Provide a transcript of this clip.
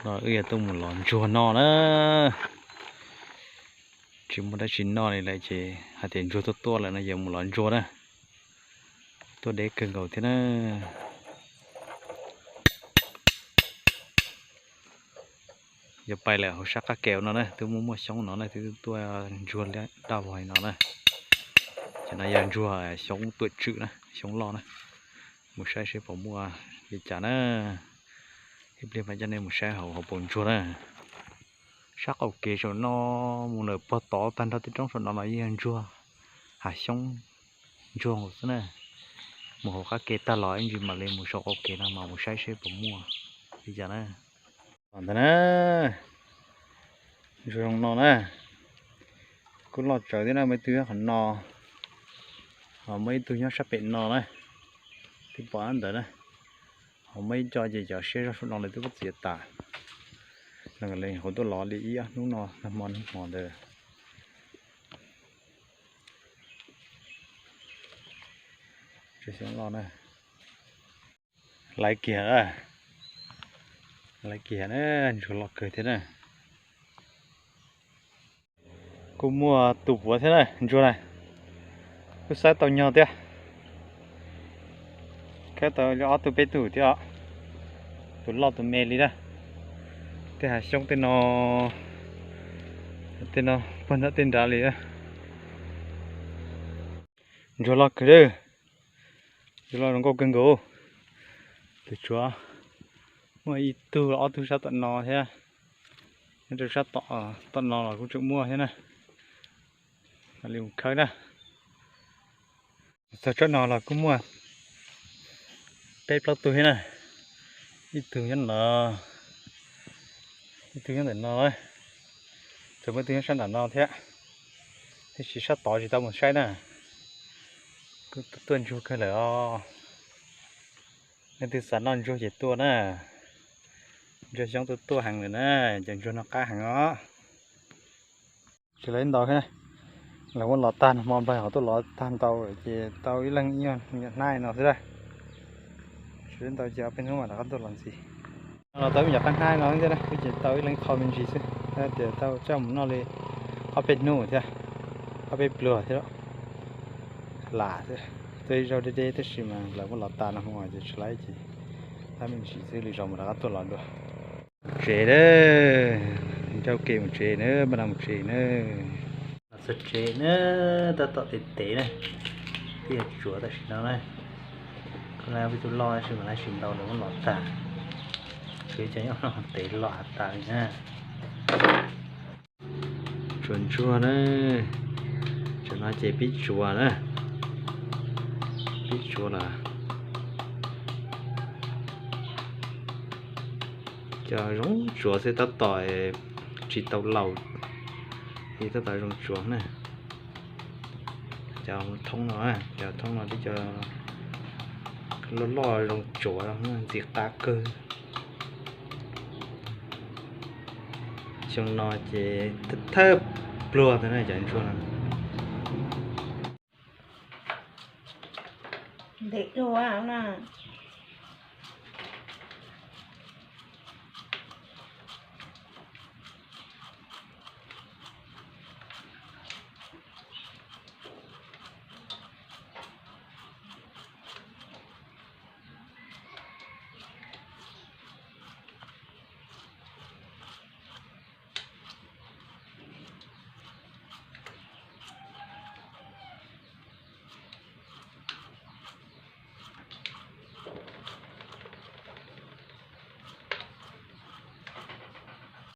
No wb yuav tuaj mus lov ntsuag no na. Tsis muaj dab tsi noj li lawm ces hais tias ntsuag tuaj tuaj lawm no yuav mus lov ntsuag na. Tuaj deb kawg nkaus thiab na. Yuav pais lawm hauv sab qab ke no na, twb muaj muaj xyoob no na, twb tuaj ntsuag daj vog no na. Ces no yog ntsuag xyoob tuam tswm na, xyoob loj na. Mus saib seb puas muaj li cas na. Ib pliag mam coj nej mus saib hauv hauv paus ntsuag na. Sab qaum kev saum no mus lawm puag tod tag nrho tej roob saum no los yeej yog ntsuag, hav xyoob, ntsuag xwb na. Mus hauv qab ke tag los ib ntsis mam li mus saum qaum kev no mas mus saib seb puas muaj li cas na. Ntawd na, ntsuag zoo no na, kuj loj tsawv thiab na, muaj ib tug nyob qhov no, ho muaj ib tug nyob sab pem no na, twb pom ntawd na. Ho muaj ib co ces cov siab zog saum no lawv twb pub txiav tas. Los li kuv tuaj lov li ib ob hnub no, nag hmo nag hmo ntawd. Xyoob loj na. Laiv kiag, laiv kiag na, ntsuag loj kawg thiab na. Kuj muaj tus puav thiab na, ntsuag na. Kuj xawb tau nyog thiab. Khawb tau ob tug peb tug thiab os. Tus loj tus me li na. Tej hav xyoob tej no, tej no puag nram tej nrad li na. Ntsuag loj kawg, ntsuag loj zoo nkauj kawg nkaus. Tus tshuav muaj ib tug ob tug sab tom no thiab. Nyob rau sab tom no los kuj tseem muaj thiab na. Mam li mus khawb na. Txog tsob no los kuj muaj peb plaub tug thiab na. Ib tug nyob no, ib tug nyob ntawm no, tseem muaj ib tug nyob sab nram no thiab. Tiam sis sab tod tsis tau mus saib na. Kuj tuaj ntsuag kawg lawm os. Leej twg xav noj ntsuag ces tuaj na. Ntsuag xyoob tuaj tuaj heev lawm na, cov ntsuag no qab heev os. Tsis lawv ntau thiab, lawv muab lov tag no, hmo nplog ho tuaj lov tag ntau ces tau ib leeg ib nyuag hnab no xwb na. Tsis lawv ntau ces ob peb hnub mam rov qab tuaj lov ntxiv. Los tau ib nyuag qab hnab no thiab na, ces tau ib leeg qho me ntsis xwb, tias tau coj mus noj li ob peb hnub thiab, ob peb pluag thiab. Lam xwb, tuaj ib zaug deb deb tab sis mas lawv muab lov tas no hmo ces tsis lawv ces tab me ntsis xwb, lwm zaus mam rov qab tuaj lov dua. Tsev na, ncauj kev mus tsev na, npaj no mus tsev na. Los txog tsev na, tab tom tev tev na, twb yog tsuav tam sim no na. Koj lab peb tug loj tab sis mas lab tsis ntau, lawv muab lov tag. Tsuav cov nyob no tev loj tas li na. Tsuav ntsuag na, tsuav no ces pib tsuav na, pib tsuav lawm. Cov zoo tsuav xwb, tab tom tsis tau laus, tab tom zoo tsuav na. Cov thoob no, cov thoob no twb cov loj loj zoo tsuav, ntxim qab kawg. Xyoo no ces thawj pluag ntawd na cov ntsuag no. Ntev dua na.